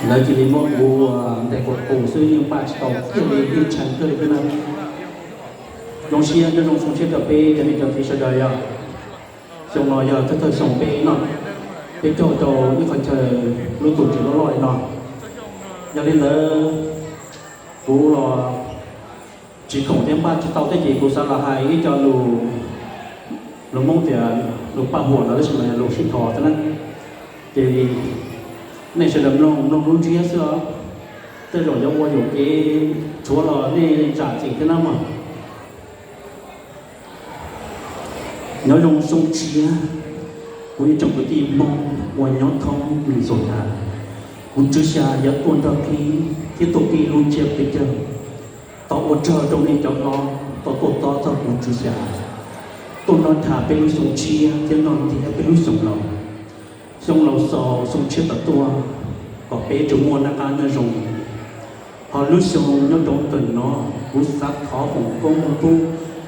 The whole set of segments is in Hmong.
Lawv cia li muab kuv ntes kuv qus xwb yeej npaj tsis tau tiag li, yeej tshee kawg li thiab na. Zoo siab nyob zoo xyoo tshiab rau peb cov niam cov txiv sawv daws yog xyoo no yog thawj thawj xyoo peb noj, peb coj rau ib qhov chaw lub tuam tsev loj loj li no. Yog li ntawd kuv los tsis khoom thiab npaj tsis tau thiab ces kuv xav los hais ib co lus, lus Hmoob tias lus paj huam no tab sis mas lus sib thov xwb na. Ces nej sawv daws mloog mloog lub ntsiab xwb os, tej zaum yuav ua yuam kev tshuav los nej zam txim thiab na mog. Nyob zoo xyoo tshiab, kuv ib tsoom kwv tij Hmoob uas nyob thoob lwm zos tas, kuv Tswv Xya yuav tuaj nrog qhib thiab tuaj qhib lub ntsiab peb caug. Thov ua tsaug rau nej cov hlob tau tuaj tob txog kuv Tswv Xya, tuaj nrog tham peb lub xyoo tshiab thiab nrog ntiab peb lub xyoo laus. Xyoo laus xaus xyoo tshiab tawm tuaj, kom peb tsuas muaj noj qab nyob zoo. Ho lub xyoo nyob rau ntawm no, kuv xav thov foom koob hmoov pub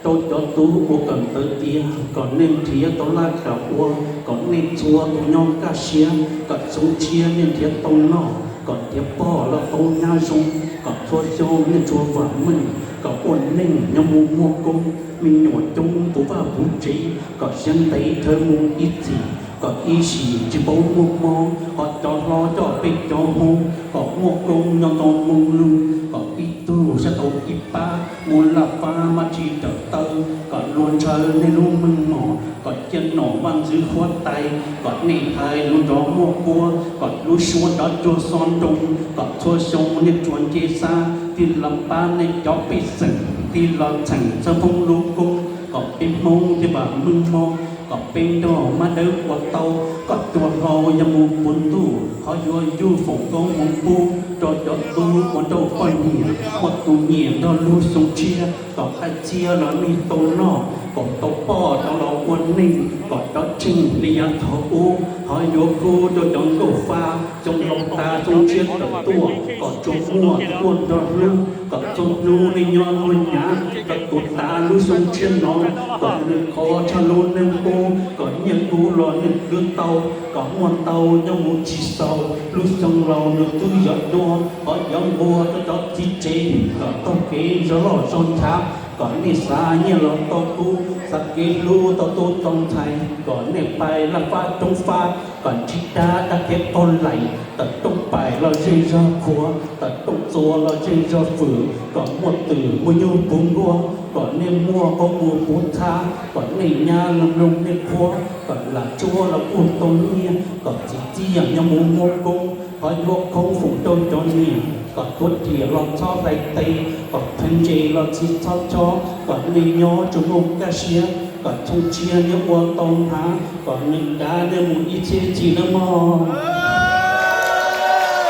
rau cov tub ua kawm ntawv tiav kom nej nrhiav tau laj kam ua, kom nej txhua tus nyob kaj siab, kom xyoo tshiab nej nrhiav tau noj, kom nrhiav poj los tau nyab zoo, kom txhua xyoo nej tsuas vam meej, kom ua neej nyob mus muaj koob, me nyuam coob puv vaj puv tsev, kom siab ntev dhawv mus ib txhis, kom ib sim tsis paub muaj mob, ho cov hlob coj peb cov Hmoob kom muaj koob nyob ntau moo lug, kom ib tug sab tau ib pab, mus laj fab mab tsis rawm taw, kom luag ntshaw nej lub meej mom, kom cia nom vaj ntxwv huab tais, kom nej hais lus nrov muaj kuab, kom lub suab nrov cuag xob nroo, kom txhua xyoo nej tsuas nce xab, tig los pab nej cov pej xeem, tig los txheem txog Hmoob lub koob, kom peb Hmoob thiaj vam meej mom, kom peb nrog mab dawb ua tau, kom cua hlau yog mus puv ntuj, qhov yuav yug foom koob hmoov pub rau cov tub ua nrauj poj niam, muaj tus nyiam nrog lub xyoo tshiab, kom qaij txiab los nej tau noj, kom tau poj rov los ua neej, kom cov tsheej li yav thaum ub, qhov yuav kub rau cov nkauj fa, xyoo laus tas xyoo tshiab tawm tuaj, kom tsuas muaj tuaj nrog hlub, kom txhua hnub nej nyob luag nyav, kom tuag tas lub xyoo tshiab no, kom nws khov tshaj lub neej qub, kom nyiaj kub los nej khwv tau, kom muaj ntau nyob mus tsis xaus, lub xyoo laus nws twb yuav dua, qhov yuav nqua rau cov txiv tsev, kom taug kev zog loj zog nchav, kom nej xav nyiaj los tau kub, xav kev hlub tau tub tau ntxhais, kom nej pais laj fab roob fab, kom ntsib dab dab kev qaug laim, tawm rooj pais los zej zog qhuav, tawm rooj txua los zej zog fwm, kom muaj twm muaj nyuj puv nkuaj, kom nej muaj qoob mus puv txhab, kom nej nyab los mloog nej qhuab, kom lam tsuab los kuj tau nyiaj, kom txiv txiaj nyob mus muaj koob, qhov yuav khoob foom rau cov niam, kom tuav riam los txhob hlais tes, kom pheej ntse los tsis txhob chob, kom nej nyob tsuas muaj kaj siab, kom xyoo tshiab nyob ua tau hnav, kom neej dav nej mus ib txhiab txhis nawb mog.